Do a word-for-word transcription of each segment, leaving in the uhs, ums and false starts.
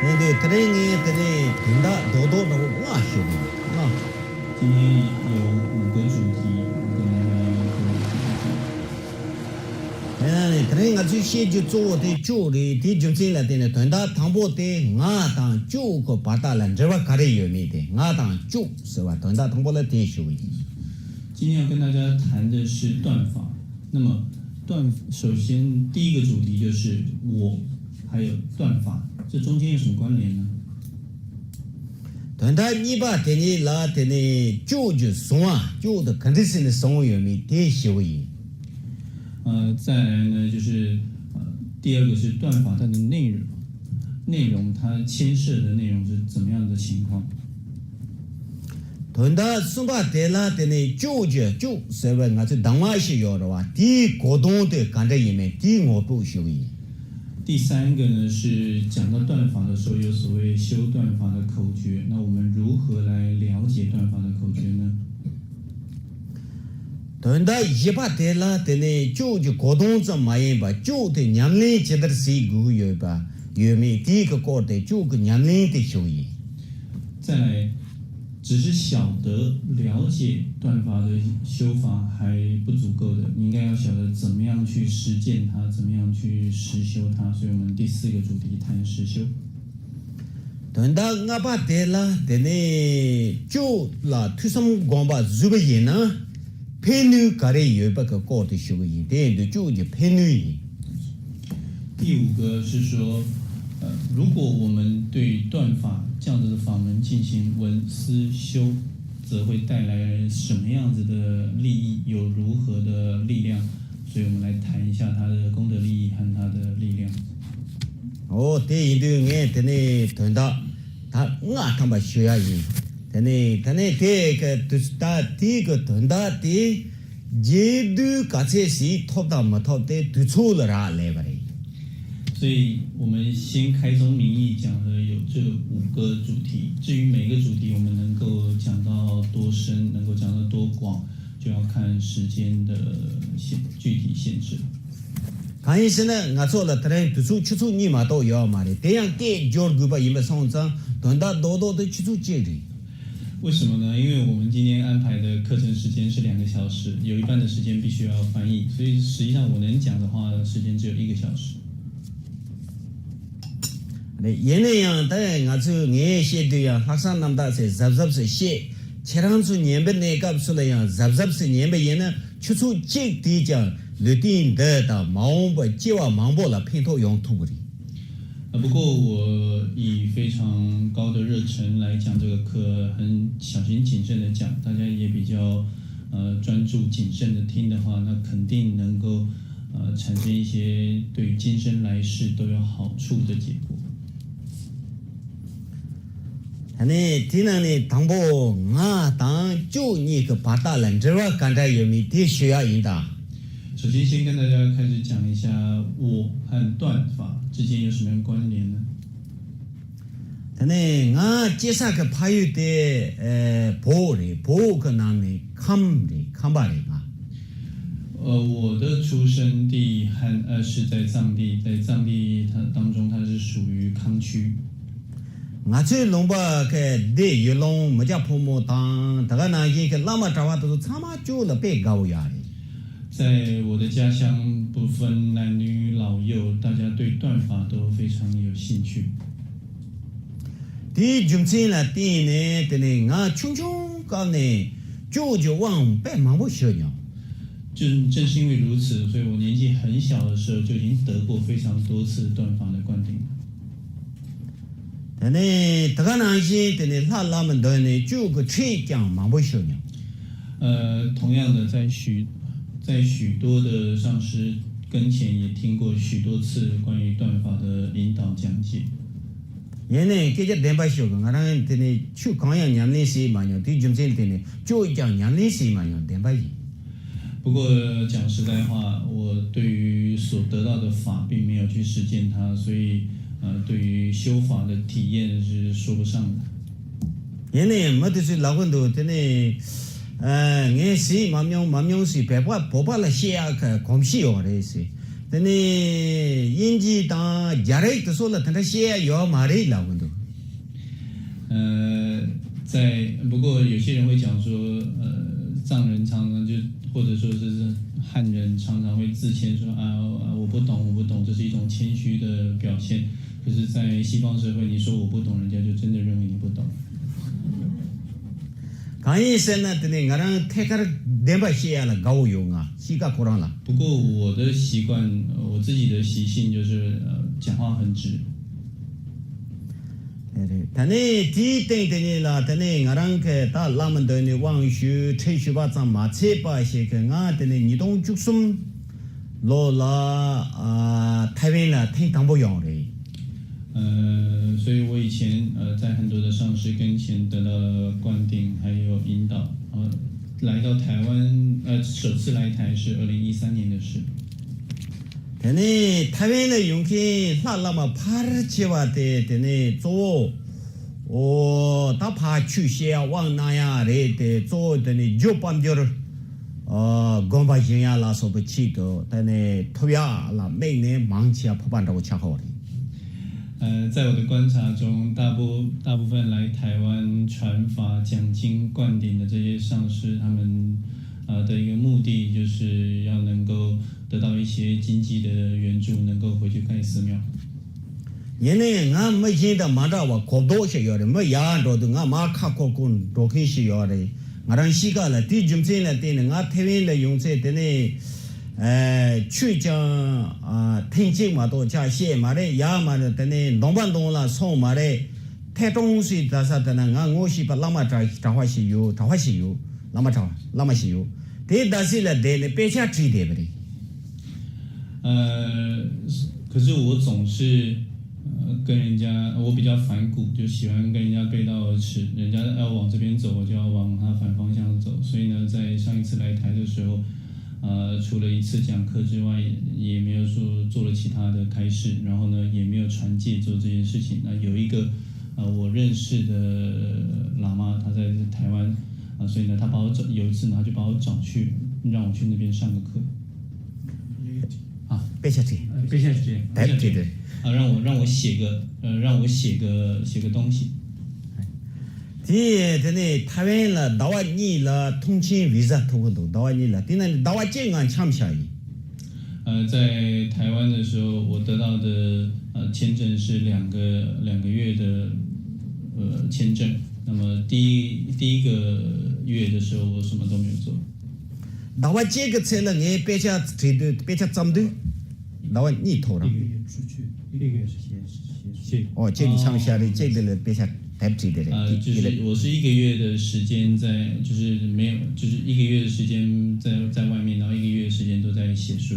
ཡིན་དུས་དེ་རིང་ངས་དེ་ནས་དོན་དག་རྡོག་རྡོག་འདྲ་བོ་ལྔ་ཞུ་གི་ཡིན། ལྔ། 今天有五个主题，我跟大家做分享。 ཡིན་ན་ནི་དེ་རིང་ང་ཚོས་བཤད་རྒྱུ་གཙོ་བོ་དེ་ཅོག་རེད། དེའི་རྒྱུ་མཚན་ལ་བརྟེན་ནས་དོན་དག་དང་པོ་དེ་ང་དང་ཅོག་གི་བར་ཐག་ལ་འབྲེལ་བ་ག་རེ་ཡོད་མེད་དེ། ང་དང་ཅོག་ཟེར་བ་དོན་དག་དང་པོ་ལ་དེ་ཞུ་གི་ཡིན། 今天要跟大家谈的是断法。那么断，首先第一个主题就是我，还有断法，这中间有什么关联呢？ དོན་དག་གཉིས་པ་དེ་ཉིད་ལ་དེ་ནི་ཅོག་གི་བཟུང་བ། ཅོག་དེ་ག་འདྲ་བྱས་ནས་བཟུང་ཡོད་མེད་དེ་ཞུ་གི་ཡིན། 呃，再来呢，就是呃，第二个是断法它的内容，内容它牵涉的内容是怎么样的情况？ དོན་དག་གསུམ་པ་དེ་ལ་དེ་ནི་ཅོག་གི་ཅོག་ཟེར་བའི་ང་ཚོའི་གདམས་ངག་ཞིག་ཡོད་རེད་བ། དེའི་གོ་དོན་དེ་ག་འདྲ་ཡིན་མིན་དེའི་ངོ་སྤྲོད་ཞུ་གི་ཡིན། 第三个呢，是讲到断法的时候，有所谓修断法的口诀。那我们如何来了解断法的口诀呢？ དོན་དག་བཞི་པ་དེ་ལ་དེ་ནི་ཅོག་གི་གོ་དོན་ཙམ་མ་ཡིན་པར་ཅོག་དེ་ཉམས་ལེན་ཇི་ལྟར་བྱེད་དགོས་ཡོད་པ་ཡོད་མེད་དེའི་གི་སྐོར་དེ་ཅོག་གི་ཉམས་ལེན་དེ་ཞུ་གི་ཡིན། 再来，只是晓得了解断法的修法还不足够的，你应该要晓得怎么样去实践它，怎么样去实修它。所以我们第四个主题谈实修。 དོན་དག་ལྔ་པ་དེ་ལ་དེ་ནི་ཅོག་ལ་ཐོས་བསམ་སྒོམ་པ་བཟོས་པ་ཡིན་ན་ཕན་ནུས་ག་རེ་ཡོད་པ་གི་སྐོར་དེ་ཞུ་གི་ཡིན། དེ་ཡིན་དུས་ཅོག་གི་ཕན་ནུས་ཡིན། 第五个是说，呃，如果我们对断法这样子的法门进行闻思修，则会带来什么样子的利益，有如何的力量？所以我们来谈一下它的功德利益和它的力量。 ཨོ། དེ་ཡིན་དུས་ངས་དེ་ནས་དོན་དག་ད་ལྔ་ཐམ་པ་ཞུ་ཡ་ཡིན། དེ་ནས་དེ་ནས་དེ་གི་དུས་ད་དེའི་གི་དོན་དག་དེ་རྒྱས་བསྡུས་ག་ཚད་ཞིག་ཐོབ་དང་མི་ཐོབ་དེ་དུས་ཚོད་ལ་རག་ལས་པ་རེད། 所以我们先开宗明义讲的有这五个主题，至于每个主题我们能够讲到多深，能够讲到多广，就要看时间的限，具体限制。 གང་ཡིན་ཟེར་ན་ང་ཚོ་ལ་དེ་རིང་དུས་ཚོད་ཆུ་ཚོད་གཉིས་མ་གཏོགས་ཡོད་མ་རེད། དེ་ཡང་སྐད་སྦྱོར་དགོས་པ་ཡིན་པ་སོང་ཙང་དོན་དག་རྡོག་རྡོག་དེ་ཆུ་ཚོད་གཅིག་རེད། 为什么呢？因为我们今天安排的课程时间是两个小时，有一半的时间必须要翻译，所以实际上我能讲的话，时间只有一个小时。 རེད། ཡིན་ན་ཡང་ད་ང་ཚོས་ངས་བཤད་དུས་ཡང་ལྷག་བསམ་རྣམ་དག་ཟེར་གཟབ་གཟབ་ཟེར་བཤད། ཁྱེད་རང་ཚོ་ཉན་པའི་གནས་སྐབས་སུ་ལ་ཡང་གཟབ་གཟབ་ཟེར་ཉན་པ་ཡིན་ན་ཆུ་ཚོད་གཅིག་དེས་ཀྱང་ལུས་རྟེན་འདི་དང་མ་འོངས་པ་སྐྱེ་བ་མང་པོ་ལ་ཕན་ཐོགས་ཡོང་ཐུབ་ཀྱི་རེད། 啊，不过我以非常高的热忱来讲这个课，很小心谨慎的讲，大家也比较呃专注谨慎的听的话，那肯定能够呃产生一些对今生来世都有好处的结果。 ད་ནི་དེའི་ནང་ནས་དང་པོ་ང་དང་ཅོག་གཉིས་ཀྱི་བར་ཐག་ལ་འབྲེལ་བ་ག་འདྲ་ཡོད་མེད་དེ་ཞུ་ཡག་ཡིན་ད། 首先，先跟大家开始讲一下我和断法之间有什么样的关联呢？ ད་ནི་ང་སྐྱེས་ས་གི་ཕ་ཡུལ་དེ་ཨེ་བོད་རེད། བོད་གི་ནང་ནས་ཁམས་རེད། ཁམས་པ་རེད་ང་། 呃，我的出生地和呃是在藏地，在藏地它当中它是属于康区。 ང་ཚོའི་ལུང་པ་གི་སྡེ་ཡུལ་ལུང་མི་སྐྱ་ཕོ་མོ་དང་ད་ག་ནང་བཞིན་གྱི་བླ་མ་གྲྭ་བ་དེ་ཚོ་ཚང་མ་ཅོག་ལ་དཔེ་དགའ་བོ་ཡོད་རེད། 在我的家乡，不分男女老幼，大家对断法都非常有兴趣。 དེའི་རྒྱུ་མཚན་ལ་བརྟེན་ནས་དེ་ནས་ང་ཆུང་ཆུང་སྐབས་ནས་ཅོག་གི་དབང་དཔེ་མང་པོ་ཞུས་མྱོང་། 正正是因为如此，所以我年纪很小的时候就已经得过非常多次断法的灌顶。 དེ་ནས་ད་ག་ནང་བཞིན་དེ་ནས་ལྷ་བླ་མའི་མདུན་ནས་ཅོག་གི་ཁྲིད་ཀྱང་མང་པོ་ཞུས་མྱོང་། 呃，同样的，在许在许多的上师跟前也听过许多次关于断法的引导讲解。 ཡིན་ནའི་སྐད་ཆ་བདེན་པ་ཞུ་གི། ང་རང་དེ་ནས་ཆོས་གང་ཡང་ཉམས་ལེན་བྱས་མ་མྱོང་། དེའི་རྒྱུ་མཚན་དེ་ནས་ཅོག་ཀྱང་ཉམས་ལེན་བྱས་མ་མྱོང་། བདེན་པ་ཡིན། 不过讲实在话，我对于所得到的法并没有去实践它，所以呃，对于修法的体验是说不上的。 ཡིན་ནའི་མི་དེ་ཚོས་ལབ་གི་འདུག་དེ་ནས་ཨ་ངས་བྱས་མ་མྱོང་། མ་མྱོང་ཟེར་བོད་པ་བོད་པ་ལ་བཤད་ཡག་གི་གོམས་གཤིས་ཡོད་རེད་ཟེར། དེ་ནས་དབྱིན་ཇི་དང་རྒྱ་རིགས་དེ་ཚོ་ལ་དེ་འདྲ་བཤད་ཡ་ཡོད་མ་རེད་ལབ་གི་འདུག། 呃，在不过有些人会讲说，呃，藏人常常就或者说是汉人常常会自谦说啊，我不懂，我不懂，这是一种谦虚的表现。可是，在西方社会，你说我不懂，人家就真的认为你不懂。 གང་ཡིན་ཟེར་ན་དེ་ནས་ང་རང་ཐད་ཀར་བདེན་པ་བཤད་ཡ་ལ་དགའ་བོ་ཡོད། ང་གཤིས་ཀ་ཁོ་རང་ལ། 不过我的习惯，呃我自己的习性就是，呃，讲话很直。 རེད། ད་ནས་དེའི་སྟེང་དེ་ཉིད་ལ་དེ་ནས་ང་རང་གི་ད་བླ་མ་འདི་ནས་དབང་ཞུས་ཁྲིད་ཞུས་པ་ཙམ་མ་ཚད་པ་ཞིག་གི། ང་དེ་ནས་ཉིས་སྟོང་བཅུ་གསུམ་ལོ་ལ་ཨ་ཐའེ་ཝན་ལ་ཐེངས་དང་པོ་ཡོང་རེད། 呃，所以我以前呃在很多的上师跟前得到了灌顶，还有引导，然后来到台湾，呃，首次来台是二零一三年的事。 དེ་ནས་ཐའེ་ཝན་ལ་ཡོང་མཁན་ལྷ་བླ་མ་ཕལ་ཆེ་བ་དེ་དེ་ནས་གཙོ་བོ་ཨོ་ད་ཕར་ཆོས་བཤད་ཡ་དབང་གནང་ཡ་རེད་དེ། གཙོ་བོ་དེ་ནས་རྒྱུ་དཔལ་འབྱོར་ཨོ་སྒོམ་པ་སྦྱིན་ཡ་ལ་སོགས་པའི་ཆེད་དུ་དེ་ནས་ཐོབ་ཡ་ལ་དམིགས་ནས་མང་ཆེ་བ་ཕོར་པ་འདྲ་བོ་ཆགས་ཀྱི་ཡོད་རེད། 呃，在我的观察中，大部大部分来台湾传法、讲经、灌顶的这些上师，他们呃的一个目的，就是要能够得到一些经济的援助，能够回去盖寺庙。 ཡིན་ནའི་ང་མི་གཞན་དང་མ་འདྲ་བ་གོ་ལྡོག་ཞིག་ཡོད་རེད། མི་ཡར་འགྲོ་དུས་ང་མར་ཁ་འཁོར་འཁོར་འགྲོ་མཁན་ཞིག་ཡོད་རེད། ང་རང་གཤིས་ཀ་ལ། དེའི་རྒྱུ་མཚན་ལ་བརྟེན་ནས་ང་ཐའེ་ཝན་ལ་ཡོང་ཚེ་དེ་ནས་ཨ་ཆོས་ཀྱང་ཨ་ཐེངས་གཅིག་མ་གཏོགས་ཅང་བཤད་མ་རེད། ཡར་མ་རེད། དེ་ནས་འདོན་པ་འདོན་ལ་སོང་མ་རེད། ཐད་གཏོང་ཞིག་ད་ས་དེ་ན་ང་ངོ་ཤེས་པ་བླ་མ་གྲྭ་གྲྭ་པ་ཞིག་ཡོད། གྲྭ་པ་ཞིག་ཡོད། བླ་མ་གྲྭ་པ་བླ་མ་ཞིག་ཡོད། དེའི་ཟླ་ཟིག་ལ་བསྡད་ནས་དཔེ་ཆ་བྲིས་བསྡད་པ་རེད། 呃，可是我总是呃跟人家，我比较反骨，就喜欢跟人家背道而驰。人家要往这边走，我就要往他反方向走。所以呢，在上一次来台的时候，呃，除了一次讲课之外，也没有说做了其他的开示，然后呢，也没有传戒做这件事情。那有一个呃我认识的喇嘛，他在台湾啊，所以呢，他把我找有一次呢，他就把我找去，让我去那边上个课。 ཨ་དཔེ་ཆ་བྲིས། 被限制。 དེབ་བྲིས་ཏེ། 啊，让我让我写个呃，让我写个写个东西。 དེ་དེ་ནས་ཐའེ་ཝན་ལ་ཟླ་བ་གཉིས་ལ་ཐོངས་མཆན་བི་ཟ་ཐོབ་ཀྱི་འདུག། ཟླ་བ་གཉིས་ལ། དེ་ན་ཟླ་བ་གཅིག་ང་འཁྱམས་བཞག་ཡིན། 呃，在台湾的时候，我得到的呃签证是两个两个月的呃签证。那么第一第一个月的时候，我什么都没有做。 ཟླ་བ་གཅིག་གི་ཚེ་ལ་ངས་དཔེ་ཆ་བྲིས་དུས། དཔེ་ཆ་བརྩམས་དུས། ཟླ་བ་གཉིས་ཐོག་རང་། 一个月出去，一个月是先写。 ཨོ་གཅིག་འཁྱམས་བཞག་རེད། གཅིག་དེ་ལ་དཔེ་ཆ་དེབ་བྲིས་དེ་རེད། 呃，དེ་就是我是一个月的时间在，就是没有，就是一个月的时间在在外面，然后一个月的时间都在写书。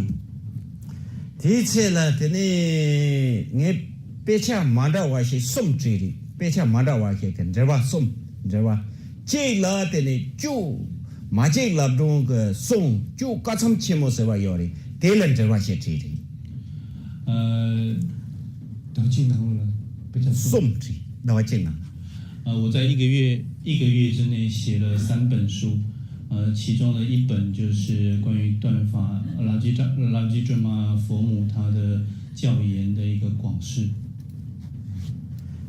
དེའི་ཚེ་ལ་དེ་ནས་ངས་དཔེ་ཆ་མ་འདྲ་བ་ཞིག་གསུམ་བྲིས་རེད། དཔེ་ཆ་མ་འདྲ་བ་ཞིག་གི་འགྲེལ་པ་གསུམ། འགྲེལ་པ་གཅིག་ལ་དེ་ནས་ཅུ་མ་གཅིག་ལབ་སྒྲུང་གི་གསུང་ཅུ་བཀའ་མཚམས་ཆེན་མོ་ཟེར་བ་ཡོད་རེད། དེ་ལ་འགྲེལ་པ་ཞིག་བྲིས་རེད། 呃，德庆南路了，被叫 གསུམ་བྲིས། ཟླ་བ་གཅིག་ནང་། 呃，我在一个月一个月之内写了三本书，呃，其中的一本就是关于断法拉基扎拉基咒玛佛母他的教言的一个广释。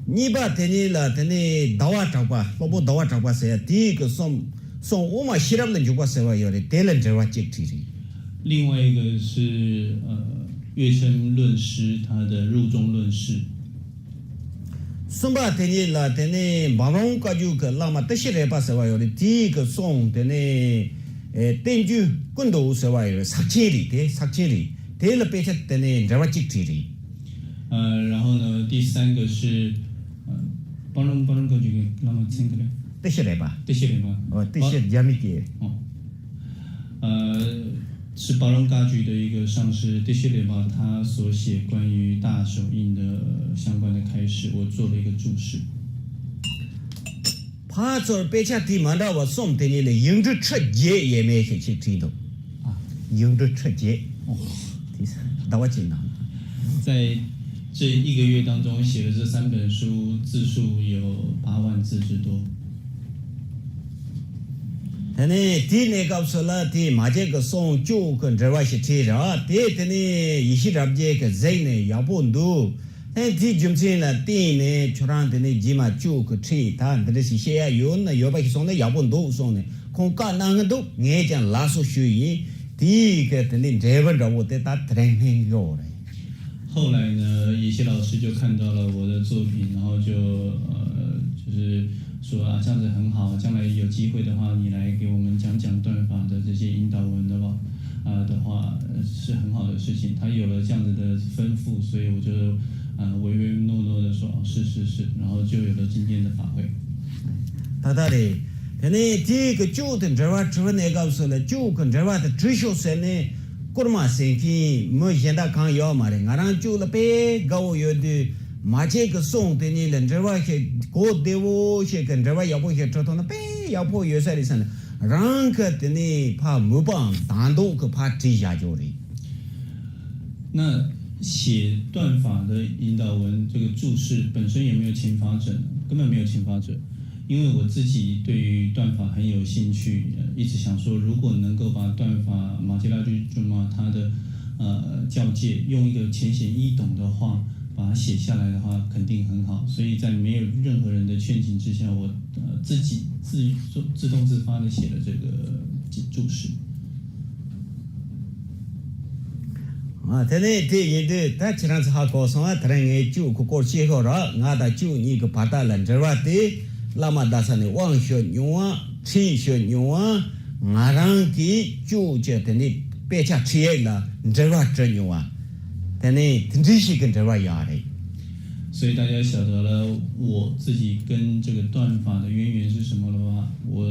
གཉིས་པ་དེ་ཉིད་ལ་དེ་ནས་ཟླ་བ་གྲགས་པ། སློབ་དཔོན་ཟླ་བ་གྲགས་པ་ཟེར་ཡ་དེའི་གི་གསུང་གསུང་དབུ་མ་ཤེས་རབ་ལ་འཇུག་པ་ཟེར་བ་ཡོད་རེད། དེ་ལ་འགྲེལ་པ་གཅིག་བྲིས་རེད། 另外一个是呃月称论师他的入中论释。 གསུམ་པ་དེ་ཉིད་ལ་དེ་ནས་འབའ་རོང་བཀའ་བརྒྱུད་ཀྱི་བླ་མ་ཏི་ཤྲི་རས་པ་ཟེར་བ་ཡོད་རེད། དེའི་གི་གསུང་དེ་ནས་ཨེ་བསྟན་བཅོས་ཀུན་ཏུ་ཟེར་བ་ཡོད་རེད། ཕྱག་ཆེན་རེད། དེ་ཕྱག་ཆེན་རེད། དེ་ལ་དཔེ་ཆ་དེ་ནས་འགྲེལ་པ་གཅིག་བྲིས་རེད། 呃，然后呢，第三个是，呃，巴隆巴隆格局给那么三个人， ཏི་ཤྲི་རས་པ། 这些人吗？ ཨོ་ཏི་ཤྲི་རྒྱ་མི་སྐད། 哦，呃，是巴隆格局的一个上师，这些人吧，他所写关于大手印的相关的开始，我做了一个注释。 ཕར་ཚུར་དཔེ་ཆ་དེ་མ་འདྲ་བ་གསུམ་དེ་ཉིད་ལ་ཡིག་འབྲུ་ཁྲི་བརྒྱད་ཡས་མས་ཞིག་ཅིག་བྲིས་འདུག། 啊， ཡིག་འབྲུ་ཁྲི་བརྒྱད། 哦， དེ་ཟླ་བ་གཅིག་ནང་། 在这一个月当中写了这三本书，字数有八万字之多。དེ་ནས་དེའི་གནས་སྐབས་སུ་ལ་དེའི་མ་ཅིག་གི་གསུང་བཅུ་གི་འགྲེལ་པ་ཞིག་བྲིས་ར། དེ་དེ་ནས་ཡེ་ཤེས་རབ་རྒྱས་ཀྱིས་གཟིགས་ནས་ཡག་པོ་འདུག་ཨེ་དེའི་རྒྱུ་མཚན་ལ་བརྟེན་ནས་ཁྱོད་རང་དེ་ནས་རྗེས་མ་བཅུ་གི་ཁྲིད་ད་འདི་འདྲ་ཞིག་བཤད་ཡ་ཡོད་ན་ཡོད་པ་ཞིག་གསུངས་ནས་ཡག་པོ་འདུག་གསུངས་ནས་ཁོང་བཀའ་གནང་གི་འདུག་ངས་ཀྱང་ལགས་སོ་ཞུས་ཡིན། དེའི་གི་དེ་ནས་འགྲེལ་པ་འདྲ་བོ་དེ་ད་དེ་རིང་སྙིང་གཡོ་རེད། 后来呢，一些老师就看到了我的作品，然后就呃，就是说啊，这样子很好，将来有机会的话，你来给我们讲讲断法的这些引导文的话，啊、的话呃是很好的事情。他有了这样子的吩咐，所以我就啊、唯唯诺诺的说哦，是是是，然后就有了今天的法会。 ད་ལྟ་རེད། དེ་ནས་དེའི་གི་བཅུ་དེ་འགྲེལ་པ་དྲི་བ་གནས་སྐབས་སུ་ལ་བཅུ་གི་འགྲེལ་པ་དེ་དྲི་ཤོག་ཟེར་ནས་སྐོར་མ་ཟིན་མཁན་མི་གཞན་དག་གང་ཡོད་མ་རེད། ང་རང་བཅུ་ལ་དཔེ་དགའ་བོ་ཡོད་དུས་མ་ཅིག་གི་གསུང་དེ་གཉིས་ལ་འགྲེལ་པ་ཞིག་གོ་བདེ་བོ་ཞིག་གི་འགྲེལ་པ་ཡག་པོ་ཞིག་དྲི་ཐུབ་ན་དཔེ་ཡག་པོ་ཡོད་ས་རེད་ཟེར་ནས་རང་གི་དེ་ནས་ཕ་མོས་པའམ་དང་འདོགས་གི་ཕ་བྲིས་བཞག་རྒྱུ་རེད། 那写断法的引导文这个注释本身也没有请法者，根本没有请法者，因为我自己对于断法很有兴趣，呃一直想说，如果能够把断法马吉拉居尊嘛他的呃教诫用一个浅显易懂的话把它写下来的话，肯定很好。所以在没有任何人的劝请之下，我呃自己自自动自发的写了这个注释。 དེ་ནས་དེ་ཡིན་དུས་ད་ཁྱེད་རང་ཚོ་ཧ་གོ་སོང་ང་། དེ་རིང་ངས་བཅུ་གི་སྐོར་བཤད་ཤོག་ར། ང་དང་བཅུ་གཉིས་ཀྱི་བར་ཐག་ལ་འབྲེལ་བ་དེ་བླ་མ་རྡ་ས་ནས་དབང་ཞུ་མྱོང་བ་ཁྲིད་ཞུ་མྱོང་བ་ང་རང་གིས་བཅུ་གཅིག་དེ་ནས་དཔེ་ཆ་ཁྲིད་ཡིག་ལ་འབྲེལ་བ་བྲི་མྱོང་བ་དེ་ནས་དེ་འདྲའི་ཞིག་གི་འབྲེལ་བ་ཡོད་རེད། 所以大家晓得了我自己跟这个断法的渊源是什么了吧？我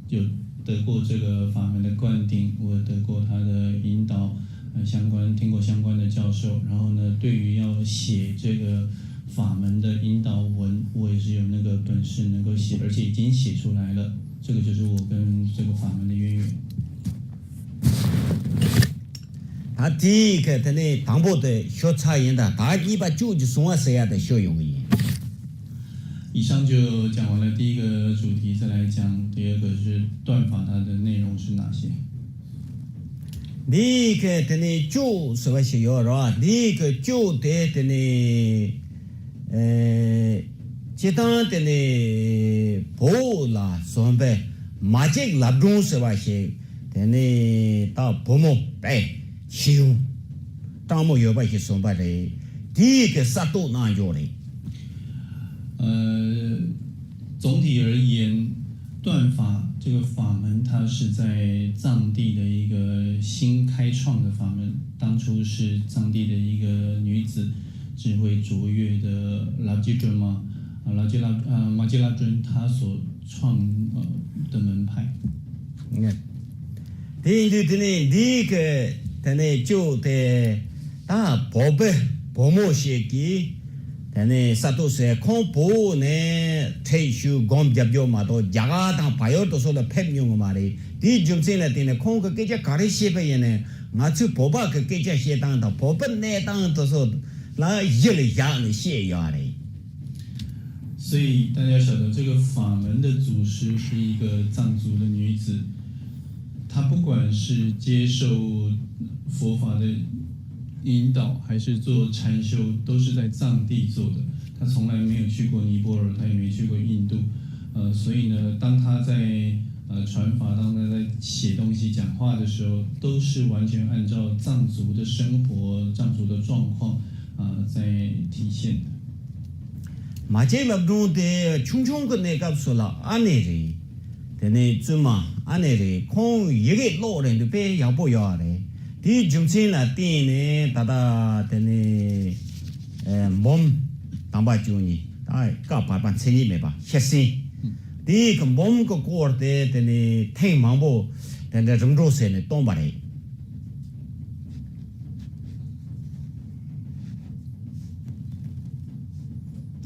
有得过这个法门的灌顶，我有得过他的引导，呃，相关听过相关的教授。然后呢，对于要写这个法门的引导文，我也是有那个本事能够写，而且已经写出来了。这个就是我跟这个法门的渊源。 ད་དེའི་གི་དེ་ནས་དང་པོ་དེ་ཞུ་ཚར་ཡིན། ད་ད་གཉིས་པ་བཅུ་གི་གསུང་བ་ཟེར་ཡ་དེ་ཞུ་ཡོང་གི་ཡིན། 以上就讲完了第一个主题，再来讲第二个是断法它的内容是哪些。 འདིའི་གི་དེ་ནས་བཅུ་ཟེར་བ་ཞིག་ཡོད་རེད། འདིའི་གི་བཅུ་དེ་དེ་ནས་ཨེ་སྤྱི་བཏང་དེ་ནས་བོད་ལ་བཟོན་པའི་མ་ཅིག་ལབ་སྒྲོན་ཟེར་བ་ཞིག་དེ་ནས་ད་བུ་མོ་དཔེ་ཤེས་ཡོན་སྤྲང་མོ་ཡོད་པ་ཞིག་བཟོན་པ་རེད། དེའི་གི་གསར་གཏོད་གནང་རྒྱུ་རེད། 呃，总体而言，断法这个法门，它是在藏地的一个新开创的法门。当初是藏地的一个女子，智慧卓越的拉吉尊嘛，啊，拉吉拉啊，马吉拉尊，她所创呃的门派。 དེ་ཡིན་དུས་དེ་ནས་འདིའི་གི་དེ་ནས་ཅོ་དེ་ད་བོད་པའི་བུ་མོ་ཞིག་གིས་དེ་ནས་ས་ཏོ་ཟེར་ཁོང་བོད་ནས་ཁྲིད་ཞུ་སྒོམ་རྒྱབ་རྒྱུ་མ་གཏོགས་རྒྱ་གར་དང་བལ་ཡུལ་དུ་སོགས་ལ་ཕེབས་མྱོང་གི་མ་རེད། དེའི་རྒྱུ་མཚན་ལ་བརྟེན་ནས་ཁོང་གི་སྐད་ཆ་ག་རེ་བཤད་པ་ཡིན་ནའི་ང་ཚོའི་བོད་པ་གི་སྐད་ཆ་བཤད་སྟངས་དང་བོད་པའི་གནས་སྟངས་དུ་སོགས་ལ་གཞི་ལ་བཞག་ནས་བཤད་ཡོད་རེད། 所以大家晓得，这个法门的祖师是一个藏族的女子，她不管是接受佛法的引导，还是做禅修，都是在藏地做的。她从来没有去过尼泊尔，她也没去过印度。呃，所以呢，当她在呃传法，当她在写东西、讲话的时候，都是完全按照藏族的生活、藏族的状况啊、呃在体现的。 མ་ཅིག་ལབ་སྒྲོན་དེ་ཆུང་ཆུང་གི་གནས་སྐབས་སུ་ལ་ཨ་ནེ་རེད། དེ་ནས་བཙུན་མ་ཨ་ནེ་རེད། ཁོང་ཡི་གེ་ཀློག་རན་དུས་དཔེ་ཡག་པོ་ཡོད་རེད། དེའི་རྒྱུ་མཚན་ལ་བརྟེན་ནས་ད་ལྟ་དེ་ནས་འབུམ་དང་པ་བཅུ་གཉིས་ད་བཀའ་བར་པ་མཚན་ཉིད་མེད་པ་ཤེར་ཕྱིན་དེའི་གི་འབུམ་གི་སྐོར་དེ་དེ་ནས་ཐེངས་མང་པོ་དེ་འདྲ་རིམ་གྲོ་ཟེར་ནས་བཏོན་པ་རེད།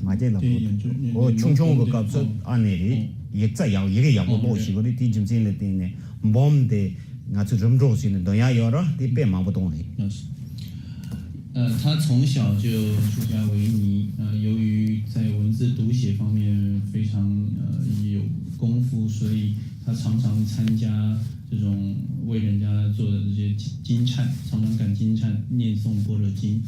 མ་རྒྱལ་ལ་དེ་ཡིན་ཆོག་ཨོ་ཆུང་ཆུང་གི་སྐབས་སུ་ཨ་ནེ་རེད། ཡིག་ཚད་ཡག་ཡི་གེ་ཡག་པོ་ཀློག་ཤེས་པ་རེད། དེའི་རྒྱུ་མཚན་ལ་བརྟེན་ནས་འབུམ་དེ་ང་ཚོ་རིམ་གྲོ་ཟེར་ནས་འདོན་ཡག་ཡོད་ར། དེ་དཔེ་མང་པོ་གཏོང་རེད། 呃，他从小就出家为尼，呃，由于在文字读写方面非常呃有功夫，所以他常常参加这种为人家做的这些金金忏，常常赶金忏，念诵般若经。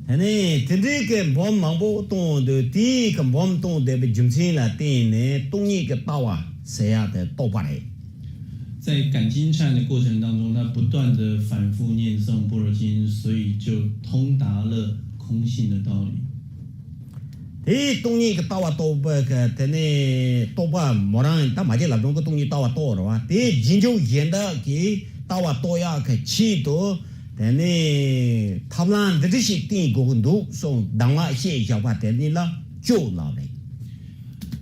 དེ་ནས་དེ་འདྲའི་གི་འབུམ་མང་པོ་གཏོང་འདོད་དེའི་གི་འབུམ་གཏོང་འདོད་པའི་རྒྱུ་མཚན་ལ་བརྟེན་ནས་སྟོང་ཉིད་ཀྱི་ལྟ་བ་ཟེར་ཡ་དེ་རྟོགས་པ་རེད། 在赶金忏的过程当中，他不断的反复念诵般若经，所以就通达了空性的道理。 དེའི་སྟོང་ཉིད་ཀྱི་ལྟ་བ་རྟོགས་པ་གི་དེ་ནས་རྟོགས་པ་མོ་རང་ད་མ་བྱེད་ལབ་སྒྲོན་གྱི་སྟོང་ཉིད་ལྟ་བ་རྟོགས་རེད་བ། དེའི་རྗེས་འཇུག་གཞན་དག་གི་ལྟ་བ་རྟོགས་ཡག་གི་ཆེད་དུ་དེ་ནས་ཐབས་ལམ་འདི་འདྲ་ཞིག་བསྟེན་དགོས་ཀྱི་འདུག་གསུངས་གདམས་ངག་བཤད་བཞག་པ་དེ་ནི་ལ་སྐྱོ་ལབ་རེད།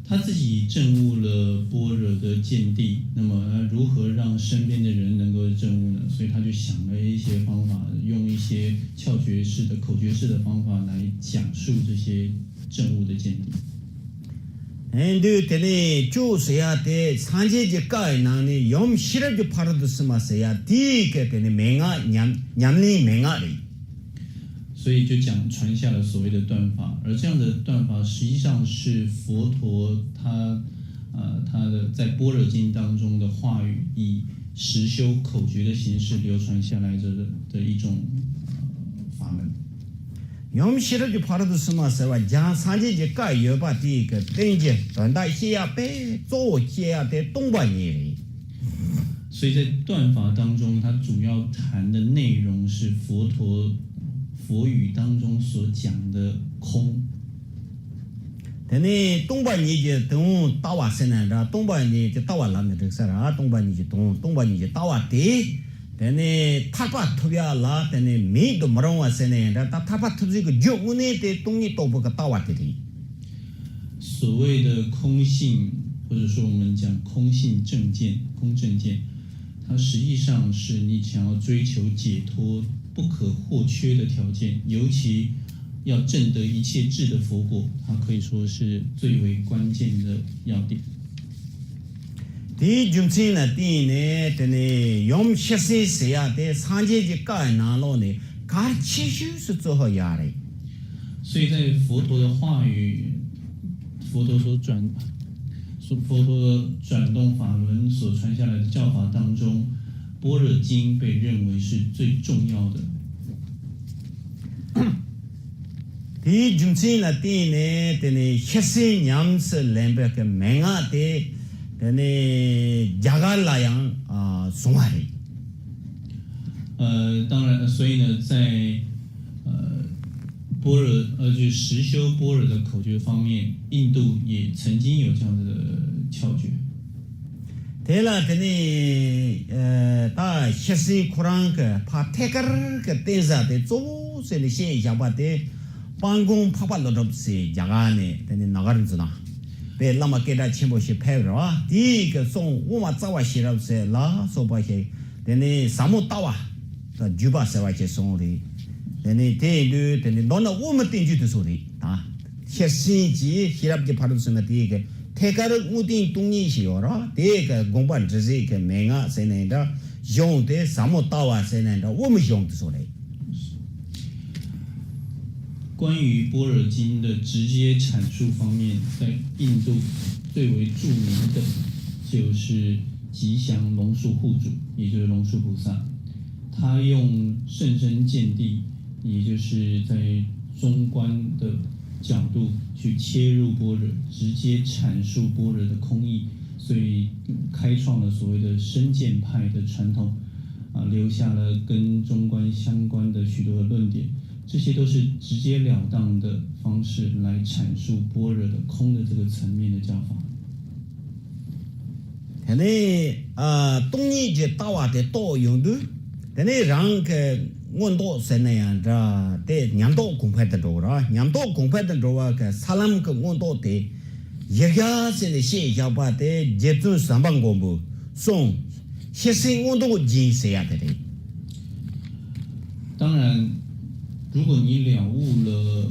他自己证悟了般若的见地，那么他如何让身边的人能够证悟呢？所以他就想了一些方法，用一些窍诀式的、口诀式的方法来讲述这些证悟的见地。 ཨེ་འདུག་དེ་ནས་སྐྱོ་ཟེར་ཡ་དེ་སངས་རྒྱས་ཀྱི་བཀའ་ཡི་ནང་ནས་ཡུམ་ཤེས་རབ་ཀྱི་ཕ་རོལ་ཏུ་སོན་པ་ཟེར་ཡ་དེའི་གི་དེ་ནས་མན་ངག་ཉམས་ཉམས་ལེན་མན་ངག་རེད། 所以就讲传下了所谓的断法，而这样的断法实际上是佛陀他呃他的在般若经当中的话语，以实修口诀的形式流传下来的的一种呃法门。 ཡུམ་ཤེས་རབ་ཀྱི་ཕ་རོལ་ཏུ་སོན་པ་ཟེར་བ་རྒྱང་སངས་རྒྱས་ཀྱི་བཀའ་ཡོད་པ་དེའི་གི་བསྟན་གྱི་དོན་དག་བཤད་ཡ་དཔེ་གཙོ་བོ་བཤད་ཡ་དེ་སྟོང་པ་ཉིད་རེད། 所以在断法当中，它主要谈的内容是佛陀佛语当中所讲的空。 དེ་ནས་སྟོང་པ་ཉིད་ཀྱི་དོན་ལྟ་བ་ཟེར་ན་འདྲ། སྟོང་པ་ཉིད་ཀྱི་ལྟ་བ་ལབ་ནས་འགྲིག་ས་རེད། སྟོང་པ་ཉིད་ཀྱི་དོན། སྟོང་པ་ཉིད་ཀྱི་ལྟ་བ་དེ་དེ་ནས་ཐར་པ་ཐོབ་ཡ་ལ་དེ་ནས་མེད་དུ་མི་རུང་བ་ཟེར་ན་ཡང་འདྲ། ད་ཐར་པ་ཐོབ་ཚུལ་གྱི་རྒྱུ་དངོས་གནས་དེ་སྟོང་ཉིད་རྟོགས་པའི་གི་ལྟ་བ་དེ་རེད། 所谓的空性，或者说我们讲空性正见、空正见，它实际上是你想要追求解脱不可或缺的条件，尤其要证得一切智的佛果，它可以说是最为关键的要点。 དེའི་རྒྱུ་མཚན་ལ་བརྟེན་ནས་དེ་ནས་ཡུམ་ཤེར་ཕྱིན་ཟེར་ཡ་དེ་སངས་རྒྱས་ཀྱི་བཀའ་ནང་ལོགས་ནས་གལ་ཆེ་ཤོས་སུ་བརྩི་ཧ་ཡ་རེད། 所以在佛陀的话语，佛陀所转，所佛陀转动法轮所传下来的教法当中，般若经被认为是最重要的。 དེའི་རྒྱུ་མཚན་ལ་བརྟེན་ནས་དེ་ནས་ཤེར་ཕྱིན་ཉམས་སུ་ལེན་པའི་གི་མན་ངག་དེ་དེ་ནས་རྒྱ་གར་ལ་ཡང་བཟུང་བ་རེད། 呃，当然，所以呢，在呃般若呃，就实修般若的口诀方面，印度也曾经有这样子的窍诀。 དེ་ལ་དེ་ནས་ད་ཤེར་ཕྱིན་ཁོ་རང་གི་ཕ་ཐད་ཀར་གི་བསྟན་ས་དེ་གཙོ་བོ་ཟེར་ནས་བཤད་བཞག་པ་དེ་དཔལ་མགོན་འཕགས་པ་ཀླུ་སྒྲུབ་ཟེར་རྒྱ་གར་ནས་དེ་ནས་ནཱ་གཱརྠ་ནས་དཔེ་བླ་མ་སྐད་གྲགས་ཆེན་པོ་ཞིག་ཕེབས་རེད་བ། དེའི་གི་གསུང་དབུ་མ་རྩ་བ་ཤེས་རབ་ཟེར་ལ་སོགས་པ་ཞིག་དེ་ནས་ཟབ་མོ་ལྟ་བ་དང་བརྒྱུད་པ་ཟེར་བ་ཞིག་གསུངས་རེད། དེ་ནས་དེ་ཡིན་དུས་དེ་ནས་མདོར་ན་དབུ་མའི་བསྟན་བཅོས་དེ་ཚོ་རེད་ད། ཤེར་ཕྱིན་གྱི་ཤེས་རབ་ཀྱི་ཕ་རོལ་ཏུ་སོན་པ་དེའི་གི་ཐད་ཀར་དངོས་བསྟན་སྟོང་ཉིད་ཞིག་ཡོད་ར། དེའི་གི་དགོངས་པ་འདྲི་ཟེར་གི་མན་ངག་ཟེར་ནའི་འདྲ། གཞུང་དེ་ཟབ་མོ་ལྟ་བ་ཟེར་ནའི་འདྲ། དབུ་མའི་གཞུང་དེ་ཚོ་རེད། 关于般若经的直接阐述方面，在印度最为著名的就是吉祥龙树护主，也就是龙树菩萨。他用甚深见地，也就是在中观的角度去切入般若，直接阐述般若的空义，所以开创了所谓的深见派的传统，啊，留下了跟中观相关的许多的论点。这些都是直截了当的方式来阐述般若的空的这个层面的教法。 དེ་ནས་སྟོང་ཉིད་ཀྱི་ལྟ་བ་དེ་རྟོགས་ཡོང་དུས། དེ་ནས་རང་གི་མངོན་རྟོགས་ཟེར་ན་ཡང་འདྲ། དེ་ཉམས་རྟོགས་གོང་འཕེལ་དུ་འགྲོ་བ་ར། ཉམས་རྟོགས་གོང་འཕེལ་དུ་འགྲོ་བ་གི་ས་ལམ་གྱི་མངོན་རྟོགས་དེ་གཞིར་བཞག་ཟེར་ནས་བཤད་བཞག་པ་དེ་རྗེ་བཙུན་བྱམས་པ་མགོན་པོའི་གསུང་ཤེར་ཕྱིན་མངོན་རྟོགས་རྒྱན་ཟེར་ཡ་དེ་རེད། 当然，如果你了悟了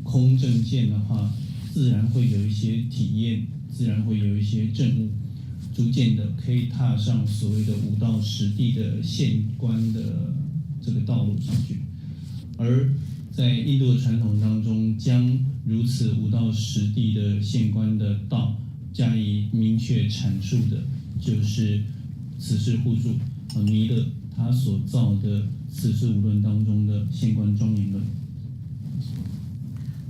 空正见的话，自然会有一些体验，自然会有一些证悟，逐渐的可以踏上所谓的五道实地的现观的这个道路上去。而在印度的传统当中，将如此武道实地的现观的道加以明确阐述的，就是此事互助呃弥勒他所造的《此事无论》当中的现观庄严论。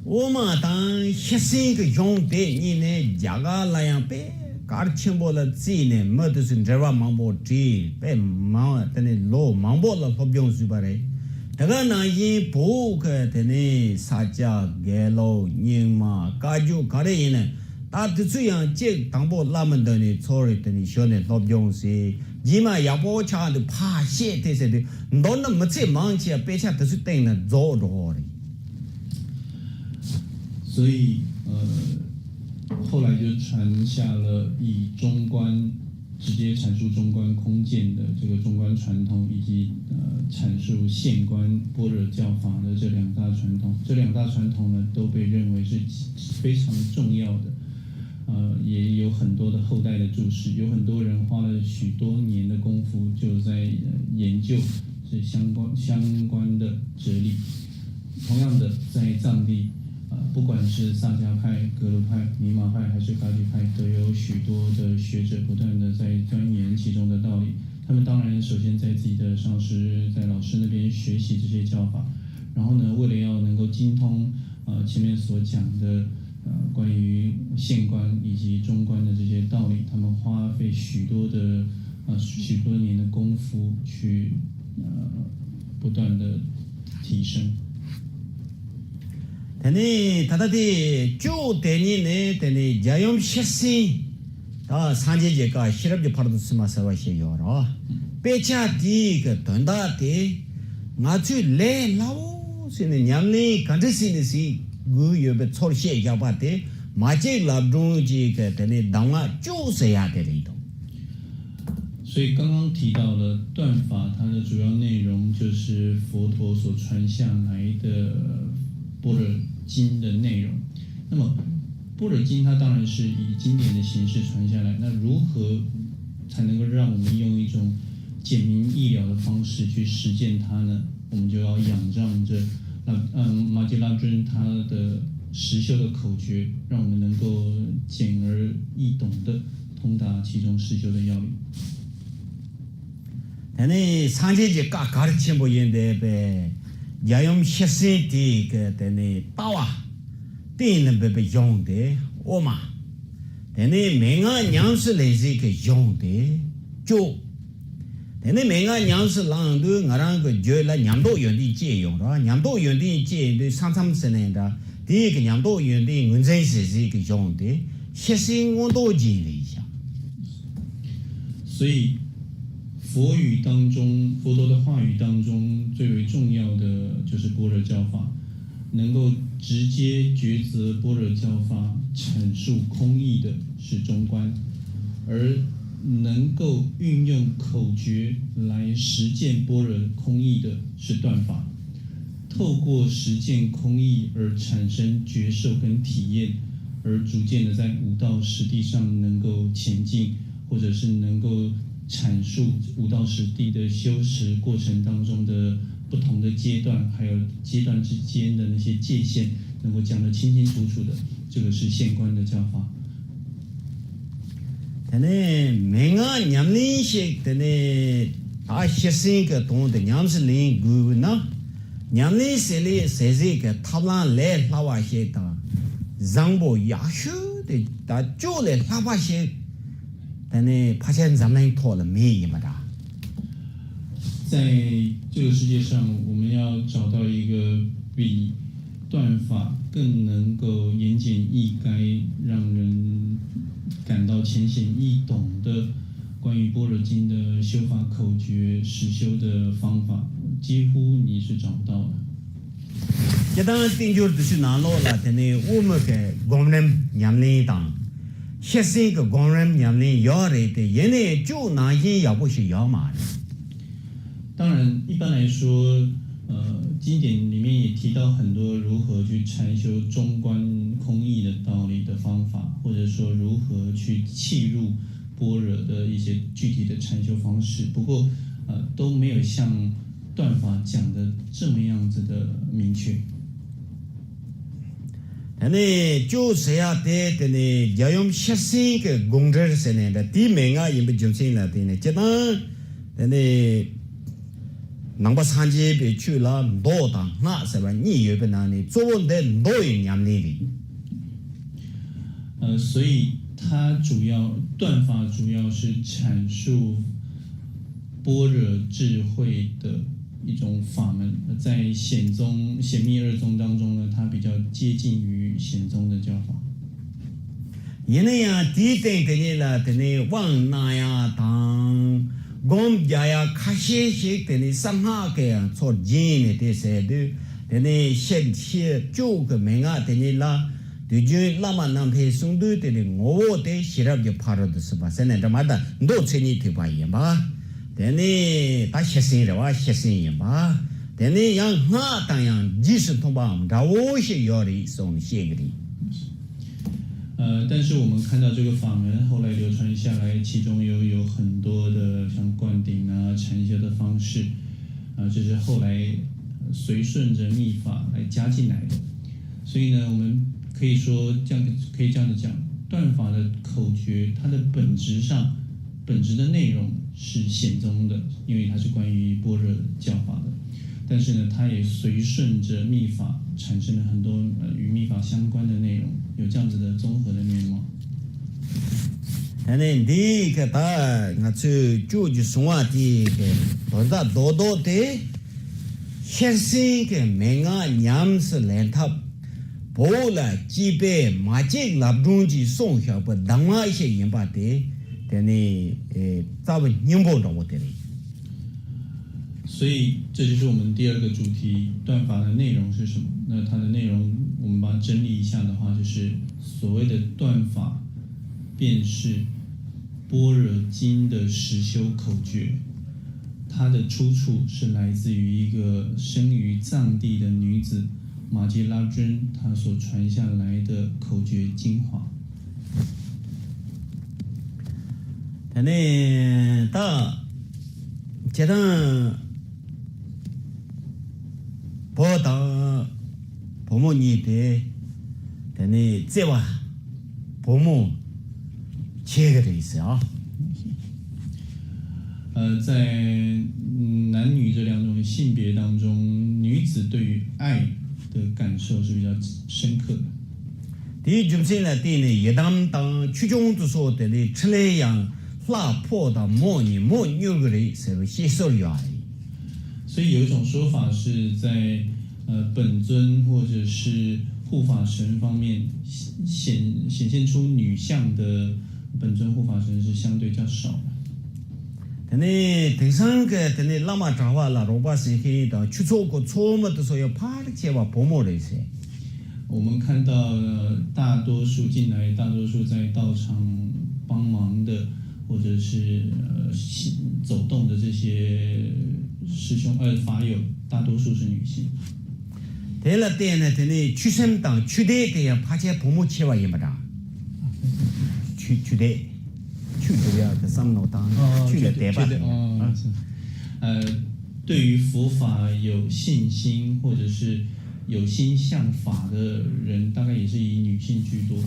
དབུ་མ་དང་ཤེར་ཕྱིན་གྱི་གཞུང་དེ་གཉིས་ནི་རྒྱ་གར་ལ་ཡང་དཔེ་གལ་ཆེན་པོ་ལ་བརྩིས་ནས་མི་དེ་ཚོས་འགྲེལ་པ་མང་པོ་བྲིས་དཔེ་མང་དེ་ནས་ལོ་མང་པོ་ལ་སློབ་སྦྱོང་བཟོས་པ་རེད། དེ་ག་ནང་བཞིན་བོད་ཀྱི་དེ་ནས་ས་སྐྱ་དགེ་ལུགས་རྙིང་མ་བཀའ་བརྒྱུད་ག་རེ་ཡིན་ན་ད་དེ་ཚོ་ཡང་གཅིག་དང་པོ་བླ་མ་འདི་ནས་ཚོར་རེ་དེ་ནས་ཞོལ་ནས་སློབ་སྦྱོང་བྱས་རྗེས་མ་ཡག་པོ་ཆགས་འདུག་ཕར་བཤད་དེ་ཟེར་དུས་མདོར་ན་མི་ཚེ་མང་ཆེ་བ་དཔེ་ཆ་དེ་ཚོའི་སྟེང་ནས་རྫོགས་འགྲོ་གི་རེད། 所以呃，后来就传下了以中观直接阐述中观空见的这个中观传统，以及呃阐述现观般若教法的这两大传统。这两大传统呢，都被认为是非常重要的。呃，也有很多的后代的注释，有很多人花了许多年的功夫，就在呃研究这相关相关的哲理。同样的，在藏地，呃，不管是萨迦派、格鲁派、尼玛派还是噶举派，都有许多的学者不断的在钻研其中的道理。他们当然首先在自己的上师、在老师那边学习这些教法，然后呢，为了要能够精通呃前面所讲的呃关于现观以及中观的这些道理，他们花费许多的呃许多年的功夫去呃不断的提升。 དེ་ནས་ད་ལྟ་དེ་ཅོག་དེ་ཉིད་ནས་དེ་ནས་རྒྱལ་ཡུམ་ཤེར་ཕྱིན་ད་སངས་རྒྱས་ཀྱི་བཀའ་ཤེས་རབ་ཀྱི་ཕ་རོལ་ཏུ་ཕྱིན་པ་ཟེར་བ་ཞིག་ཡོད་རེད། དཔེ་ཆ་དེའི་གི་དོན་དག་དེ་ང་ཚོས་ལས་སླ་བོ་ཟེར་ནས་ཉམས་ལེན་ག་འདྲ་ཟེར་ནས་ཟེར་དགོས་ཡོད་པའི་ཚོར་བཤད་བཞག་པ་དེ་མ་གཅིག་ལབ་སྒྲུང་གཅིག་གི་དེ་ནས་གདམས་ངག་ཅོག་ཟེར་ཡག་དེ་རེད་དོ། 所以刚刚提到了断法，它的主要内容就是佛陀所传下来的般若经的内容。那么般若经它当然是以经典的形式传下来，那如何才能够让我们用一种简明易了的方式去实践它呢？我们就要仰仗着那嗯马吉拉尊他的实修的口诀，让我们能够简而易懂的通达其中实修的要领。 དེ་ནས་སངས་རྒྱས་ཀྱི་བཀའ་གལ་ཆེན་པོ་ཡིན་པའི་རྒྱལ་ཡུམ་ཤེར་ཕྱིན་དེའི་གི་དེ་ནས་ལྟ་བ་གཏན་ལ་འབེབས་པའི་གཞུང་དེ་དབུ་མ། དེ་ནས་མན་ངག་ཉམས་སུ་ལེན་ཚུལ་གྱི་གཞུང་དེ་ཅོག་དེ་ནས་མན་ངག་ཉམས་སུ་བླངས་དུས་ང་རང་གི་རྒྱུད་ལ་ཉམས་རྟོགས་ཡོན་ཏན་སྐྱེས་ཡོང་ར། ཉམས་རྟོགས་ཡོན་ཏན་སྐྱེས་དུས་ས་མཚམས་ཟེར་ནའི་འདྲ། དེའི་གི་ཉམས་རྟོགས་ཡོན་ཏན་ངོས་འཛིན་བྱེད་ཚུལ་གྱི་གཞུང་དེ་ཤེར་ཕྱིན་མངོན་རྟོགས་རྒྱན་རེད་ཤག 所以佛语当中，佛陀的话语当中最为重要的就是般若教法，能够直接抉择般若教法阐述空义的是中观，而能够运用口诀来实践般若空义的是断法。透过实践空义而产生觉受跟体验，而逐渐的在五道实地上能够前进，或者是能够阐述五道实地的修持过程当中的不同的阶段，还有阶段之间的那些界限，能够讲得清清楚楚的，这个是现观的教法。 དེ་ནས་མན་ངག་ཉམས་ལེན་ཞིག་དེ་ནས་ད་ཤེར་ཕྱིན་གྱི་དོན་དུ་ཉམས་སུ་ལེན་དགོས་ན། ཉམས་ལེན་ཟེར་ལས་ཟེར་ཟེར་གྱི་ཐབས་ལམ་ལས་སླ་བ་ཞིག་དང་། བཟང་པོ་ཡག་ཤོས་དེ་ད་ཅོག་ལས་ལྷག་པ་ཞིག་དེ་ནས་ཕལ་ཆེར་འཛམ་གླིང་ཐོག་ལ་མེད་ཡིན་པ་འདྲ། 在这个世界上，我们要找到一个比断法更能够言简意赅，让人感到浅显易懂的关于般若经的修法口诀、实修的方法，几乎你是找不到的。 སྤྱིར་བཏང་བསྟན་འགྱུར་དེ་ཚོའི་ནང་ལོགས་ལ་དེ་ནས་དབུ་མའི་གི་སྒོམ་རིམ་ཉམས་ལེན་དང་། ཤེར་ཕྱིན་གྱི་སྒོམ་རིམ་ཉམས་ལེན་ཡོད་རེད་དེ་ཡིན་ནའི་ཅོག་ནང་བཞིན་ཡག་པོ་ཞིག་ཡོད་མ་རེད། 当然，一般来说，呃，经典里面也提到很多如何去禅修中观空义的道理的方法，或者说如何去契入般若的一些具体的禅修方式。不过，呃，都没有像断法讲的这么样子的明确。དེ་ནས་ཅོག་ཟེར་ཡག་དེ་དེ་ནས་རྒྱལ་ཡུམ་ཤེར་སེང་གི་དགོངས་འགྲེལ་ཟེར་ནས་འདྲ་དེའི་མན་ངག་ཡིན་པའི་རྒྱུ་མཚན་ལ་བརྟེན་ནས་སྤྱིར་བཏང་དེ་ནས་ནང་པ་སངས་རྒྱས་པའི་ཆོས་ལ་མདོ་དང་སྔགས་ཟེར་བ་གཉིས་ཡོད་པའི་ནང་ནས་གཙོ་བོ་འདི་མདོ་ཡི་ཉམས་ལེན་རེད། 呃，所以它主要断法主要是阐述般若智慧的一种法门，在显宗、显密二宗当中呢，它比较接近于显宗的教法。 ཡིན་ན་ཡང་དེའི་སྟེང་དེ་ཉིད་ལ་དེ་ནས་དབང་གནང་ཡག་དང་སྒོམ་རྒྱག་ཡག་ཁ་ཤས་ཤིག་དེ་ནས་གསང་སྔགས་ཀྱི་ཡང་ཚོར་སྦྱིན་ནས་དེ་ཟེར་དུས་དེ་ནས་ཤེར་ཤེར་ཅོག་གི་མན་ངག་དེ་ཉིད་ལ་དུས་རྒྱུན་བླ་མ་རྣམ་འཕེལ་གསུང་དུས་དེ་ནས་ངོ་བོ་དེ་ཤེས་རབ་ཀྱི་ཕ་རོལ་ཏུ་ཕྱིན་པ་ཟེར་ནས་འདྲ་མ་ད་མདོ་མཚན་ཉིད་ཐེག་པ་ཡིན་པ། དེ་ནས་ད་ཤེར་སེང་རེད་བ་ཤེར་སེང་ཡིན་པ། དེ་ནས་ཡང་སྔགས་དང་ཡང་རྗེས་སུ་མཐུན་པའམ་འདྲ་བོ་ཞིག་ཡོད་རེད་གསུངས་ནས་བཤད་ཀྱི་རེད། 呃，但是我们看到这个法门后来流传下来，其中又有很多的像灌顶啊、禅修的方式，啊，这是后来呃随顺着密法来加进来的。所以呢，我们可以说这样可以这样的讲，断法的口诀，它的本质上本质的内容是显宗的，因为它是关于般若教法的。但是呢，它也随顺着密法产生了很多呃与密法相关的内容，有这样子的综合的面貌。 ད་ནི་འདི་གི་ད་ང་ཚོས་ཅོག་གི་གསུང་བ་དེ་གི་དོན་དག་རྡོག་རྡོག་དེ་ཤེར་སེང་གི་མན་ངག་ཉམས་སུ་ལེན་ཐབས། བོད་ལ་སྐྱེས་པའི་མ་སྐྱེས་ལབ་སྒྲོན་གྱིས་གསུངས་བཞག་པའི་གདམས་ངག་ཞིག་ཡིན་པ་དེ་དེ་ནི་རྩ་བ་སྙིང་པོ་འདྲ་བོ་དེ་རེད། 所以这就是我们第二个主题，断法的内容是什么？那它的内容，我们把它整理一下的话，就是所谓的断法，便是般若经的实修口诀。它的出处是来自于一个生于藏地的女子马吉拉尊，她所传下来的口诀精华。 དེ་ནས་ད་སྤྱིར་བཏང་བུ་དང་བུ་མོ་གཉིས་དེ་དེ་ནས་བརྩེ་བ་བུ་མོ་བྱེད་ཀྱི་རེད་ཟེར་ཨ། 呃，在嗯男女这两种性别当中，女子对于爱的感受是比较深刻的。 དེའི་རྒྱུ་མཚན་ལ་བརྟེན་ནས་ཡི་དམ་དང་ཆོས་སྐྱོང་དུ་སོགས་དེ་ལས་ཕྲིན་ལས་ཡང་ལྷ་ཕོ་དང་མོ་གཉིས་མོ་མྱུར་གི་རེད་ཟེར་བའི་བཤད་སྲོལ་ཡོད་རེད། 所以有一种说法是在呃本尊或者是护法神方面显显现出女相的本尊护法神是相对较少的。 དེ་ནས་དེང་སང་གི་དེ་ནས་བླ་མ་གྲྭ་པ་ལ་རོགས་པ་བྱེད་མཁན་དང་ཆོས་ཚོགས་ཀྱི་ཚོགས་མི་དེ་ཚོ་ཡང་ཕལ་ཆེ་བ་བུ་མོ་རེད་ཟེར། 我们看到了大多数进来，大多数在道场帮忙的，或者是呃行走动的这些师兄呃法友，大多数是女性。 དེ་ལ་བརྟེན་ནས་དེ་ནས་ཆོས་སེམས་དང་ཆོས་དད་དེ་ཡང་ཕལ་ཆེར་བུ་མོ་ཆེ་བ་ཡིན་པ་འདྲ། ཆོས་ཆོས་དད། ཆོས་སྒྲུབ་ཡག་གི་བསམ་བློ་དང་ཆོས་ལ་དད་པ་དང་། 呃，对于佛法有信心或者是有心向法的人，大概也是以女性居多。